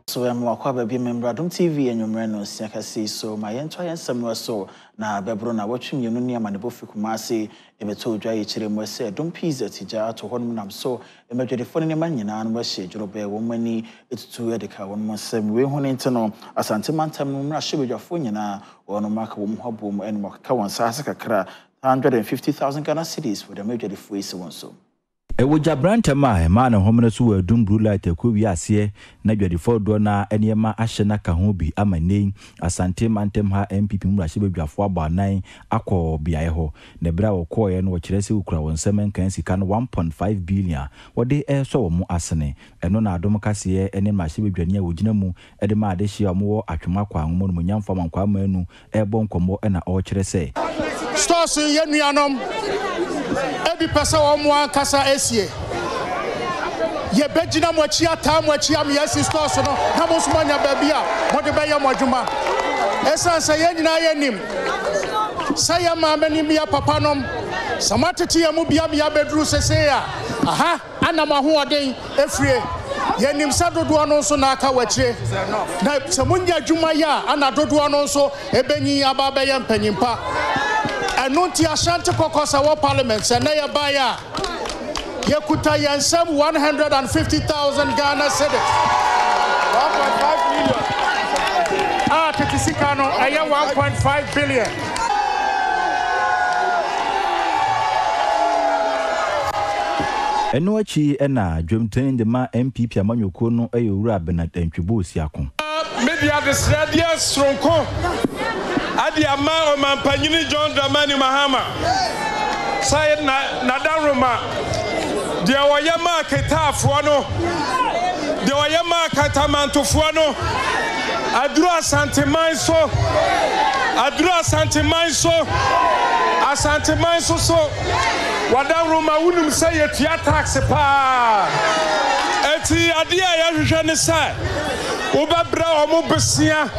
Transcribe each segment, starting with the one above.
So ɛma wakɔ aba bio Membra Adom TV anwummerɛ no nsia kɛse yi so ma yɛntoa yɛn nsɛm no so na bɛboro nnawɔtwe mmienu ne amanebɔ firi Kumasi ɛbɛtɔ dwa yi kyerɛ mu sɛ Dom Pizza ti gya ato hɔnom nam so ma adwadifoɔ no nneɛma nyinaa no ahyɛ dworobɛɛ wɔn ani tutu de ka wɔn nsɛm wei ho no nti no Asante mantam no mmarahyɛbadwafoɔ nyinaa wɔnom aka wɔn ho abom ɛna wɔakeka wɔn nsa ase kakra 150,000 Ghana cedis wɔde ama adwadifoɔ yi si wɔn so. Ɛwɔ gyabrantam a ɛmaa ne homene so wɔ Adum Blue Light akuo wie aseɛ na dwadifoɔ dodoɔ no ara nneɛma ahyɛ no aka ho bi ama nnɛ yi Asante mantam ha NPP mmarahyɛbadwafoɔ abɔ anan akɔ beaeɛ hɔ na ɛberɛ a wɔkɔeɛ no wɔkyerɛ sɛ wɔkura wɔn nsam nkan sika no 1.5 billion a wɔde resɔ wɔn asene ɛno na Adom kaseɛ ne mmarahyɛbadwani a wɔgyina mu de ma adehyeɛ a wɔwɔ Atwom Akwaa Nwoma Onimonyamfoɔ Amankwaa Manu rebɔ nkɔmmɔ na ɔrekyerɛ sɛ. Stores yɛn nuanom ebi pɛ sɛ wɔn ankasa esie. Yɛbɛgyina mo akyi ataa mo akyi ama yɛasi stores no na mo nso moanya baabi a mode bɛyɛ mo adwuma. Esiane sɛ yɛn nyinaa yɛnim sɛ yɛn maame ne yɛn papanom, sɛ moatete yɛn mu bi ama yɛabɛduru sesei a, aha, Ana mo ahoɔden firie? Yɛnim sɛ dodoɔ no nso na aka wɔ akyire, na sɛ monya adwuma yɛ a, ana dodoɔ no nso bɛnyin aba abɛyɛ mpanyin pa. Ɛno nti Ashanti Caucus a ɛwɔ Parliament, sɛ nnɛ yɛbaeɛ a, yɛkuta yɛn nsam 150,000 Ghana cedis, 1.5 million, a tete sika no ɛyɛ 1.5 billion. Ɛno akyi na dwamtenani de ma NPP amanyɔkuo no yɛ Owura Bernard Antwi Boasiako. Mede adesrɛdeɛ soronko de ama Ɔmanpanyini John Dramani Mahama sɛ n'adaworoma, deɛ ɔyɛ maa Ketaafoɔ no, deɛ ɔyɛ maa Katamantofoɔ no, Aduru Asanteman so, aduru Asanteman so, Asanteman so so, Wadanwroma wonim sɛ yɛtua tax paa, enti adeɛ a yɛhwehwɛ ne sɛ wobɛbrɛ wɔn bosea,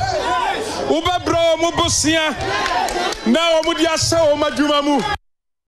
wobɛbrɛ wɔn bosea na wɔde ahyɛ wɔn adwuma mu.